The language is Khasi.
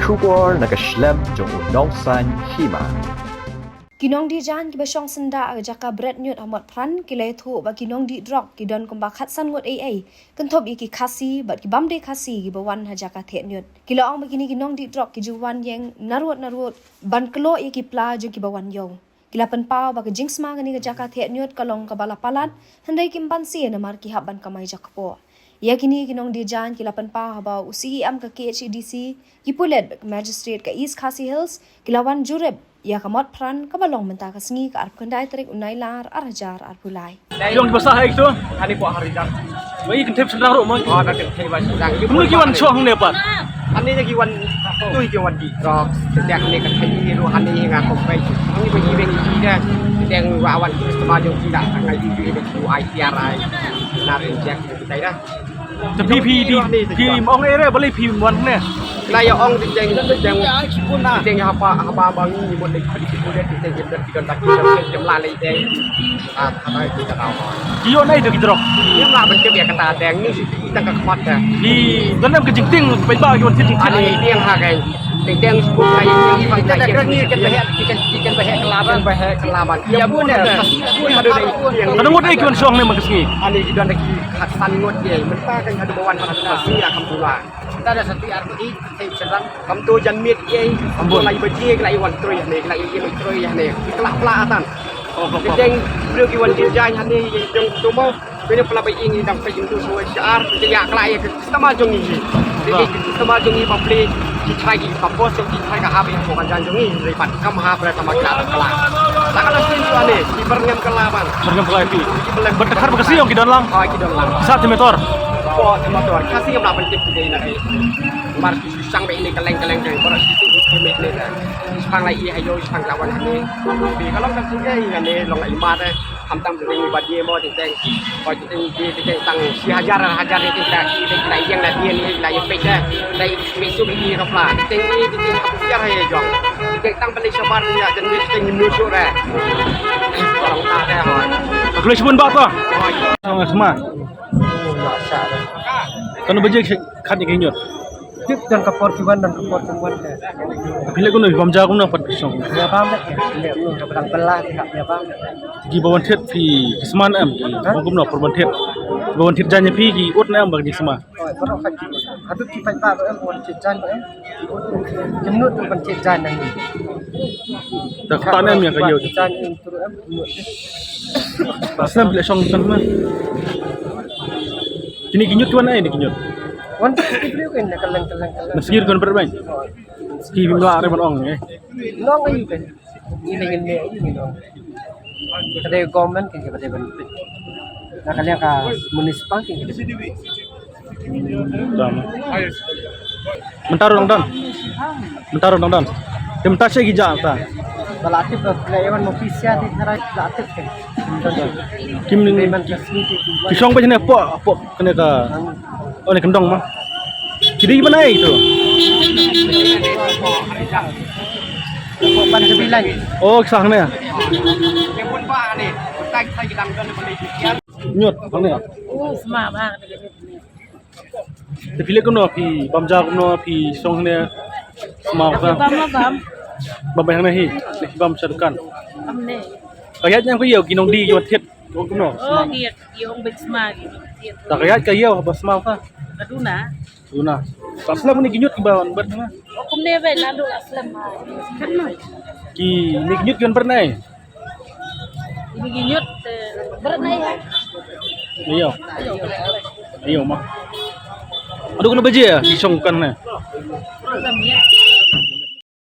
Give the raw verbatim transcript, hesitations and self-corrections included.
Khubor na ka shlem jong u Nongsaiñ Hima. Ki nongdih jaiñ kiba shong syndah ha ka jaka bret ñiut ha Motphran ki la ïathuh ba ki nongdih drok ki don kumba khatsan ngut ei ei, kynthup ïa ki Khasi bad ki bym dei Khasi kiba wan ha jaka theh ñiut. Ki la ong ba kine ki nongdih drok ki ju wan ïeng narwut narwut ban kloi ïa ki pla jong kiba wan ïew. Ki la pynpaw ba ka jingsma kane ka jaka theh ñiut ka long kaba la palat, hynrei kim banse namar ki hap ban kamai jakpoh. Ïa kine ki nongdih jaiñ ki la pynpaw haba u C E M ka K H A D C, ki pulit, magistrate ka East Khasi Hills, ki la wan jurip ïa ka Motphran kaba long mynta ka sngi ka arphew khyndai tarik u Nailar ar hajar arphew lai. Ïong ba sah ek tu. Ani po hari jar. Wei kan thep sendang ruh mo. Oh, kan thep ba sendang. Kumno ki wan shong ne pat? Ani ki wan tu ki wan dih drok. Sejak ni kan thep ni ruh ani nga ko pai. Ani bagi bagi ida. Sejak wa wan customer jong kita ngai di di di I T R I. Nar injek kita dah. Te phi phi di phi ong ere balei phi wan ne. Kla ïa ong di jeng di jeng di jeng haba haba bang ni mo di di di di jeng jeng di jeng la le jeng. Ah, haba di jeng. Ki ïoh nai de ki drok. Ki la ban tip ïa kata deng ni kita ka khmat ka. Ki don em ka jingting bai ba ki wan tip jingting. Ani ni ha kai. Deng deng sku kai ni bang kita dah ni kan bahek kita kita bahek kelaban bahek kelaban. Ïa bu ne. Kada ngut ai ki wan shong ne man ka sngi. Ani ki don ki khatsan ngut ye. Mynta kan hadu bawan hadu ka sngi akam tula. Kita ada satu R T I, kita sedang. Kam tu jan mit ye. Kam tu lai baje, lai wan troi ne, lai ye troi ne. Kelak pelak atan. Jeng beliau ki wan jeng jaiñ hane ye jeng tu mau. Kene pula bai ing dang pai jeng tu suai syaar. Jeng ya kelak ye customer jong ngi. Jeng customer jong ngi bapli. Ki trai ki kapos jong ki trai ka hap ye ko kan jong ngi. Ripat kam hap re tama kelak kelak. Laka la sin tu ane. Ki berngem kelak bang. Berngem kelak pi. Bertekar bekasi yong ki don lang. Oh, ki don lang. Sat motor. Oh, motor. Kasi kam nak penting kita ini. Mar Sang ba ini keleng keleng keleng baru situ ini keleng keleng. Sang lai i hayo sang lawan ini. Bi kalau kan sini ini long ai mate. Ham tang beli badi mo di teng. Ko di teng di di teng tang si hajar hajar ini kita ini kita yang dah dia ni kita yang pek dah. Dah itu besok ini kapla. Di teng ini di teng hajar hayo jong. Di teng tang beli sabar ni ya dan di teng ini musuh dah. Orang tak ada hoi. Aku lagi sebut bak tu. Sama sama. Kan baje khat ni kinyot. Tip dan kapor kiwan dan kapor kiwan. Phi leh kumno, phi bam ja kumno pat phi shong? Phi bam leh, phi leh kumno, phi bam belah, phi bam. Ki ba wan thied phi sman em, ki ba kumno por wan thied. Ba wan thied jaiñ phi ki ut na em ba ki sma. Oi, por kat ki. Hadut ki pat ba em wan thied jaiñ em. Ki ut ki mnut wan thied jaiñ nang. Da kata ne em ïa ka ïew. Jaiñ em turu em. Aslam phi leh shong kan ma. Kini kinyut wan ai ni kinyut. Wan ki briew kan na kalang kalang kalang. Na sngir kan berbain. Ski bim la re ban ong eh. Nong ai kan. Ini ngin ne ini nong. Kadai government kan kadai ban. Na kalian ka municipal kan kadai. Dam. Mynta ruh nang don. Mynta ruh nang don. Te mynta shi ki ja ta. Ba la tip ba la ïa wan office ïa ti tharai la tip ke. Kim ki shong ba ne pok pok kane ka. Oh ne kyndong ma. Ki dei ba nai tu. Pok ban sebilan. Oh, kisah ne. Nyut ne. Oh, sma ba. Te phi leh kumno, phi bam ja kumno, phi shong ne sma ka. Bam ma bam. Bam ba hangne hi, ne phi bam sha dukan. Bam ne. Ka ïaid ñiang phi ïew ki nongdih ki wan thied kumno. Oh, ki ïaid ki ong bad sma ki wan thied. Ta ka ïaid ka ïew haba sma ka. Ka duna. Duna. Ka slem ne ki ñiut kiba wan bad na. Oh, kumne ba la duna slem. Ki ne ki ñiut ki wan bad na. Ini ginyut, eh, berat naik, ya? Iya. Iya, ma. Aduh, kena baje ya, ki shong kan ne. Berat naik, ya.